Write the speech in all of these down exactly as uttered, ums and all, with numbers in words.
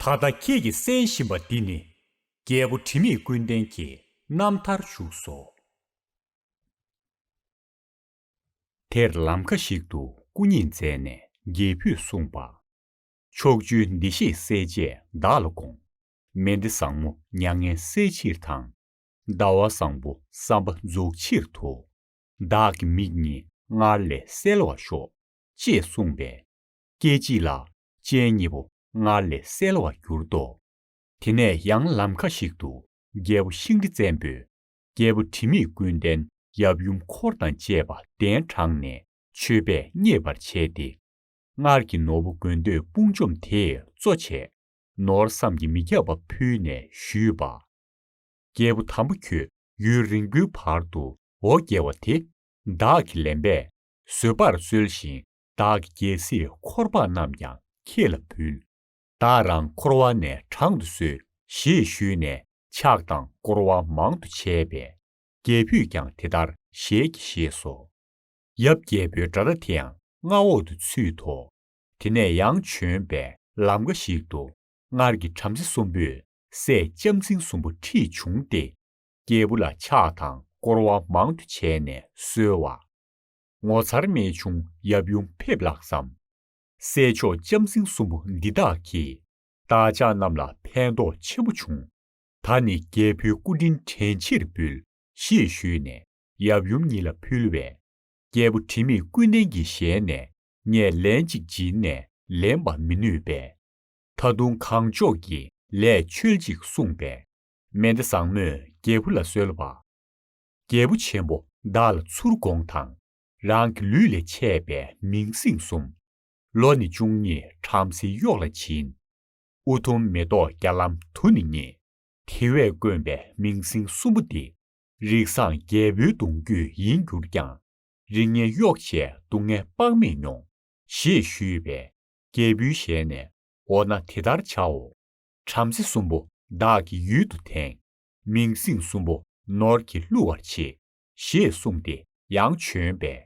ད་ལྟ་ཁྱེད་ཀྱིས་གསན་བཞིན་པ་འདི་ནི། རྒྱལ་པོ་དྲི་མེད་ཀུན་ལྡན་གྱི་རྣམ་ཐར་བཞུགས་སོ། དེར་ལམ་ཁ་ཞིག་ཏུ་སྐུ་ཉིད་མཛད་ནས་རྒྱལ་བུས་གསུངས་པ། ཕྱོགས་བཅུའི་འདི་ཞེས་སྲས་བཅས་བདག་ལ་དགོངས། མེ་མདའ་བཟང་མོ་མྱ་ངན་སེལ་ཕྱིར་དང་། ཟླ་བ་བཟང་པོ་བསམ་པ་རྫོགས་ཕྱིར་དུ། བདག་གི་མིག་གཉིས་སྔར་ལས་གསལ་བར་ཤོག་ཅེས་གསུངས་པས། སྐད་ཅིག་ལ་སྤྱན་གཉིས་པོ་སྔར་ལས་གསལ་བར་གྱུར་ཏོ། དེ་ནས་ཡང་ལམ་ཁ་ཞིག་ཏུ་རྒྱལ་པོ་ཤིང་རི་བཙན་པོས་རྒྱལ་པོ་དྲི་མེད་ཀུན་ལྡན་ཡབ་ཡུམ་འཁོར་དང་བཅས་པ་གདན་དྲངས་ནས་མཆོད་པས་མཉེས་པར་བྱས་ཏེ། སྔར་གྱི་ནོར་བུ་དགོས་འདོད་དཔུང་འཇོམས་དེས་གཙོ་བྱས། ནོར་བསམ་གྱིས་མི་ཁྱབ་པ་ཕུལ་ནས་ཞུས་པ། རྒྱལ་པོ་དམ་པ་ཁྱོད་ཡུན་རིང་པོའི་བར་དུ་འོ་བརྒྱལ་བ་དེ། བདག་གིས་ལེན་པས་བཟོད་པར་གསོལ་ཞིང་། བདག་གི་རྒྱལ་སྲིད་འཁོར་འབངས་རྣམས་ཀྱང་ཁྱེད་ལ་ཕུལ། བདག་རང་འཁོར་བ་ནས་དྲང་དུ་གསོལ། ཞེས་ཞུས་ནས་ཕྱག་དང་བསྐོར་བ་མང་དུ་བྱས་པས། རྒྱལ་བུས་ཀྱང་དེ་ལྟར་ཞལ་གྱིས་བཞེས་སོ། ཡབ་རྒྱལ་པོའི་དགྲ་སྟ་དེའང་མངའ་འོག་ཏུ་ཚུད་དོ། དེ་ནས་ཡང་བྱོན་པས་ལམ་ཁ་ཞིག་ཏུ་སྔར་གྱི་བྲམ་ཟེ་གསུམ་པོས་སྲས་ལྕམ་སྲིང་གསུམ་པོ་ཁྲིད་བྱུང་སྟེ། རྒྱལ་པོ་ལ་ཕྱག་དང་བསྐོར་བ་མང་དུ་བྱས་ནས་གསོལ་བ། ངོ་མཚར་རྨད་བྱུང་ཡབ་ཡུམ་ཕེབས་ལགས་སམ། སྲས་མཆོག་ལྕམ་སྲིང་གསུམ་པོ་འདི་དག་གིས། བདག་ཅག་རྣམས་ལ་ཕན་ཐོགས་ཆེན་པོ་བྱུང་། ད་ནི་རྒྱལ་པོའི་སྐུ་དྲིན་དྲན་ཕྱིར་འབུལ། ཞེས་ཞུས་ནས་ཡབ་ཡུམ་གཉིས་ལ་ཕུལ་བས། རྒྱལ་པོ་དྲི་མེད་ཀུན་ལྡན་གྱི་ཞལ་ནས་ངས་ལན་གཅིག་བྱིན་ནས་ལེན་པར་མི་ནུས་པས། ད་དུང་གང་ལྕོགས་ཀྱི་ལས་འཆོལ་ཅིག་གསུངས་པས། མེ་མདའ་བཟང་མོས་རྒྱལ་པོ་ལ་གསོལ་བ། རྒྱལ་པོ་ཆེན་པོ་བདག་ལ་ཚུར་དགོངས་དང་། རང་གི་ལུས་ལས་ཆད་པའི་མིང་སྲིང་གསུམ། ལོ་ནི་བཅུ་གཉིས་བྲམ་ཟེའི་གཡོག་ལ་བྱིན། དབུ་དུམ་མེ་ཏོག་བརྒྱ་ལམ་དུ་ནི་རྙེད། དེ་བས་དཀོན་པའི་མིང་སྲིང་གསུམ་པོ་འདི། རིགས་བཟང་རྒྱལ་པོའི་གདུང་རྒྱུད་ཡིན་གྱུར་ཀྱང་། རིགས་ངན་གཡོག་བྱས་སྡུག་བསྔལ་དཔག་མེད་མྱོང་། ཞེས་ཞུས་པས། རྒྱལ་པོའི་ཞལ་ནས། འོ་ན་དེ་ལྟར་བྱའོ། བྲམ་ཟེ་གསུམ་པོ་བདག་གི་ཡུལ་དུ་དེང་། མིང་སྲིང་གསུམ་པོ་ནོར་གྱིས་བསླུ་བར་བྱེད། ཞེས་གསུངས་ཏེ་ཡང་བྱོན་པས།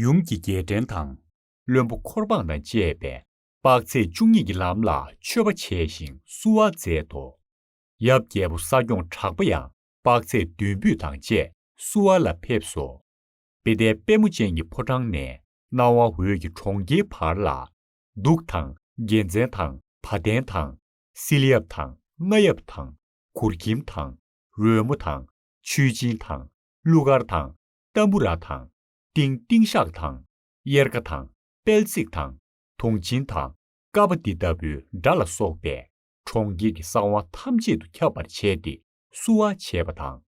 ཡུམ་གྱི་རྒྱལ་ཕྲན་དང་། བློན་པོ་འཁོར་འབངས་དང་བཅས་པས་དཔག་ཚད་བཅུ་གཉིས་ཀྱི་ལམ་ལ་མཆོད་པ་བྱས་ཤིང་བསུ་བ་མཛད་དོ། ཡབ་རྒྱལ་པོ་ས་སྐྱོང་གྲགས་པ་ཡང་དཔག་ཚད་བདུན་པོ་དང་བཅས་བསུ་བ་ལ་ཕེབས་སོ། པེ་ཏའི་པདྨོ་ཅན་གྱི་ཕོ་བྲང་ནས་སྣང་བ་འོད་ཀྱི་གྲོང་ཁྱེར་བར་ལ། གདུགས་དང་རྒྱལ་མཚན་དང་བ་དན་དང་། བསིལ་ཡབ་དང་རྔ་ཡབ་དང་། གུར་གྱིམ་དང་། རོལ་མོ་དང་། མཆོད་སྦྱིན་དང་། གླུ་གར་དང་། ཏམ་བུ་ར་དང་། ཏིང་ཏིང་ཤག་དང་། གཡེར་ཁ་དང་། དཔལ་བརྩེགས་དང་། དུང་ཆེན་དང་། ཀ་པ་འདི་ལྟ་བུའི་སྒྲ་ལ་སོགས་པས་གྲོང་ཁྱེར་གྱི་གསང་བ་ཐམས་ཅད་དུ་ཁྱབ་པར་བྱས་ཏེ་བསུ་བ་བྱས་པ་དང་།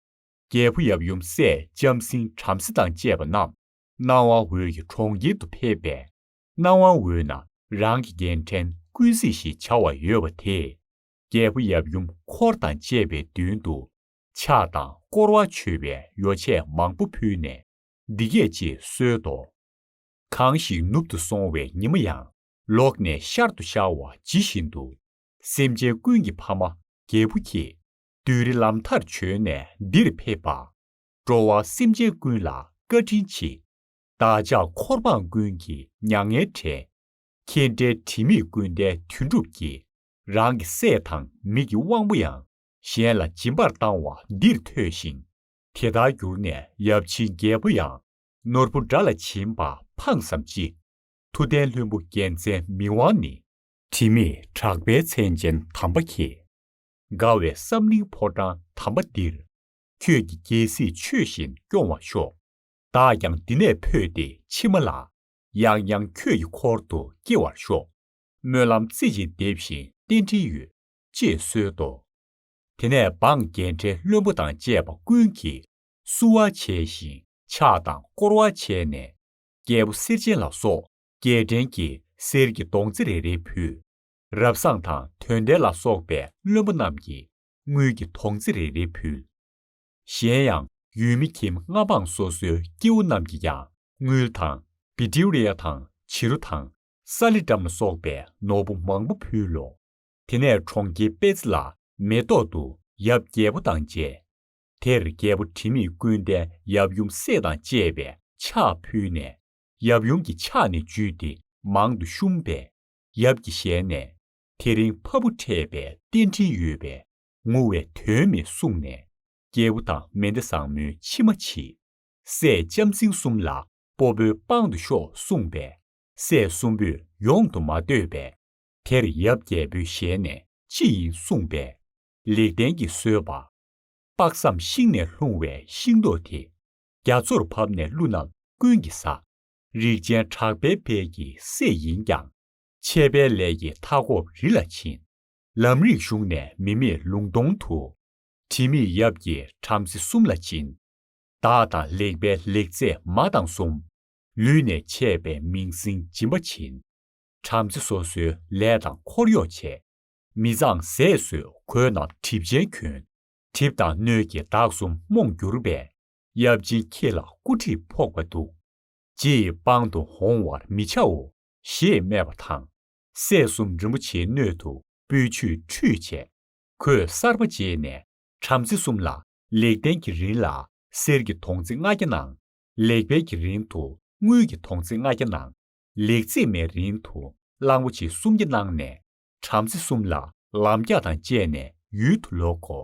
རྒྱལ་པོ་ཡབ་ཡུམ་སྲས་ལྕམ་སྲིང་བྲམ་ཟེ་དང་བཅས་པ་རྣམས་སྣང་བ་འོད་ཀྱི་གྲོང་ཁྱེར་དུ་ཕེབས་པས། སྣང་བ་འོད་ན་རང་གི་རྒྱལ་ཕྲན་ཀུན་གཟིགས་ཞེས་བྱ་བ་ཡོད་པ་དེས། རྒྱལ་པོ་ཡབ་ཡུམ་འཁོར་དང་བཅས་པའི་མདུན་དུ། ཕྱག་དང་བསྐོར་བ་མཆོད་པའི་ཡོ་བྱད་མང་པོ་ཕུལ་ནས། འདི་སྐད་ཅེས་གསོལ་ཏོ། གང་ཞིག་ནུབ་ཏུ་སོང་བའི་ཉི་མ་ཡང་། ལོག་ནས་ཤར་དུ་ཤར་བ་ཇི་བཞིན་དུ། སེམས་ཅན་ཀུན་གྱི་ཕ་མ་རྒྱལ་པོ་ཁྱེད། བདུད་རི་ལམ་མཐར་བྱོན་ནས་འདིར་ཕེབས་པ། འགྲོ་བ་སེམས་ཅན་ཀུན་ལ་བཀའ་དྲིན་ཆེ། བདག་ཅག་འཁོར་འབངས་ཀུན་གྱི་མྱ་ངན་བྲལ། ཁྱེད་འདྲའི་དྲི་མེད་ཀུན་ལྡན་དོན་གྲུབ་ཀྱིས། རང་གི་སྲས་དང་མིག་གི་དབང་པོ་ཡང་། གཞན་ལ་སྦྱིན་པར་བཏང་བ་འདིར་ཐོས་ཤིང་། དེ་ལྟར་གྱུར་ནས་ཡབ་ཆེན་རྒྱལ་པོ་ཡང་། ནོར་བུ་དགྲ་ལ་བྱིན་པ་ཕངས་སམ་ཅི། མཐུ་ལྡན་ལྷུན་པོ་རྒྱལ་མཚན་མི་དབང་ནི། དྲི་མེད་གྲགས་པའི་མཚན་ཅན་དམ་པ་ཁྱེད། དགའ་བའི་བསམ་གླིང་ཕོ་བྲང་དམ་པ་འདིར། ཁྱོད་ཀྱི་རྒྱལ་སྲིད་ཆོས་བཞིན་སྐྱོང་བར་ཤོག་བདག་ཀྱང་འདི་ནས་འཕོས་ཏེ་ཕྱི་མ་ལ། ཡང་ཡང་ཁྱོད་ཀྱི་འཁོར་དུ་སྐྱེ་བར་ཤོག་སྨོན་ལམ་རྩེ་གཅིག་འདེབས་ཤིང་རྟེན་འབྲེལ་ཡོད། ཅེས་གསོལ་ཏོ། དེ་ནས་འབངས་རྒྱལ་ཕྲན་བློན་པོ་དང་བཅས་པ་ཀུན་གྱིས་བསུ་བ་བྱས་ཤིང་ཕྱག་དང་བསྐོར་བ་བྱས་ནས། རྒྱལ་པོ་གསེར་ཅན་ལ་སོགས་རྒྱལ་ཕྲན་གྱིས་གསེར་གྱི་མདོང་རྩེ་རེ་རེ་ཕུལ། རབ་བཟང་དང་དོན་ལྡན་ལ་སོགས་པའི་བློན་པོ་རྣམས་ཀྱིས་དངུལ་གྱི་མདོང་རྩེ་རེ་རེ་ཕུལ། གཞན་ཡང་ཡུལ་མི་ཁྱིམ་མངའ་འབངས་སོ་སོའི་སྐྱེ་བོ་རྣམས་ཀྱིས་ཀྱང་དངུལ་དང་བི་ཏྲི་ཝི་ཡ་དང་བྱི་རུ་དང་ས་ལེ་སྦྲམ་ལ་སོགས་པའི་ནོར་བུ་མང་པོ་ཕུལ་ལོ། དེ་ནས་གྲོང་ཁྱེར་པེ་ཙི་ལ་མེ་ཏོག་ཏུ་ཡབ་རྒྱལ་པོ་དང་མཇལ། དེར་རྒྱལ་པོ་དྲི་མེད་ཀུན་ལྡན་ཡབ་ཡུམ་སྲས་དང་བཅས་པས་ཕྱག་ཕུལ་ནས། ཡབ་ཡུམ་གྱི་ཕྱག་ནས་འཇུས་ཏེ་མང་དུ་བཤུམས་པས། ཡབ་ཀྱི་ཞལ་ནས། དེ་རིང་ཕ་བུ་འཕྲད་པའི་རྟེན་འབྲེལ་ཡོད་པས། ངུ་བས་དོན་མེད་གསུངས་ནས། རྒྱལ་པོ་དང་མེ་མདའ་བཟང་མོའི་མཆི་མ་ཕྱིས། སྲས་ལྕམ་སྲིང་གསུམ་ལ་སྤོ་བོའི་པང་དུ་ཤོག་གསུངས་པས། སྲས་གསུམ་པོས་ཡོང་དུ་མ་འདོད་པས། དེར་ཡབ་རྒྱལ་པོའི་ཞལ་ནས་ཅི་ཡིན་གསུངས་པས། ལེགས་ལྡན་གྱིས་གསོལ་པ། དཔག་བསམ་ཤིང་ནས་ལྷུང་བའི་ཤིང་ཏོག་དེ། རྒྱ་མཚོར་བབས་ནས་ཀླུ་རྣམས་ཀུན་གྱིས་ཟ། རིགས་ཅན་གྲགས་པའི་དཔལ་གྱི་སྲས་ཡིན་ཀྱང་། ཆད་པའི་ལས་ཀྱི་མཐའ་འཁོབ་རི་ལ་ཕྱིན། ལམ་རིགས་གཞུང་ནས་མི་མེད་ལུང་སྟོང་དུ། དྲི་མེད་ཡབ་ཀྱིས་བྲམ་ཟེ་གསུམ་ལ་སྦྱིན། བདག་དང་ལེགས་པའི་ལེགས་རྫས་མ་དང་གསུམ། ལུས་ནས་ཆད་པའི་མིང་སྲིང་སྦྱིན་པ་བྱིན། བྲམ་ཟེ་སོ་སོའི་ལས་དང་འཁོར་གཡོག་བྱས། མི་གཙང་ཟས་ཟོས་གོས་རྣམས་གྲིབ་ཅན་གྱོན། གྲིབ་དང་སྣོད་ཀྱི་བདག་གསུམ་རྨོངས་གྱུར་པས། ཡབ་ཆེན་ཁྱེད་ལ་སྐུ་ཁྲིད་ཕོག་པ་འདུག་རྗེ་ཡི་པང་དུ་འོང་བར་མི་བྱའོ། ཞེས་སྨྲས་པ་དང་། སྲས་གསུམ་རིན་པོ་ཆེའི་སྣོད་དུ་སྤོས་ཆུས་ཁྲུས་བྱས། གོས་གསར་པ་བརྗེས་ནས་བྲམ་ཟེ་གསུམ་ལ། ལེགས་ལྡན་གྱི་རིན་ལ་གསེར་གྱི་དོང་ཙེ་ལྔ་བརྒྱ་གནང་། ལེགས་པའི་གི་རིན་དུ་དངུལ་གྱི་དོང་ཙེ་ལྔ་བརྒྱ་གནང་། ལེགས་རྩིས་མའི་རིན་དུ་གླང་པོ་ཆེ་སུམ་བརྒྱ་གནང་ནས། བྲམ་ཟེ་གསུམ་ལ་ལམ་རྒྱགས་དང་བཅས་ནས་ཡུལ་དུ་ལོག་གོ།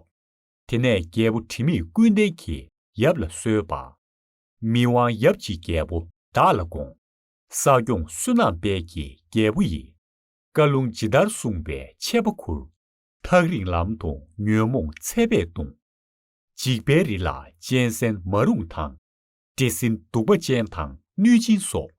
དེ་ནས་རྒྱལ་པོ་དྲི་མེད་ཀུན་ལྡན་གྱིས་ཡབ་ལ་གསོལ་པ། མི་དབང་ཡབ་ཀྱི་རྒྱལ་པོ་བདག་ལ་དགོངས། ས་སྐྱོང་བསོད་ནམས་དཔལ་གྱི་རྒྱལ་པོ་ཡིས། བཀའ་ལུང་ཇི་ལྟར་གསུངས་པའི་ཆད་པ་ཁུར། ཐག་རིང་ལམ་དུ་ཉོན་མོངས་ཚད་པས་གདུང་། འཇིགས་པའི་རི་ལ་གཅན་གཟན་མ་རུངས་དང་། འདྲེ་སྲིན་གདུག་པ་ཅན་དང་གནོད་སྦྱིན་སོགས།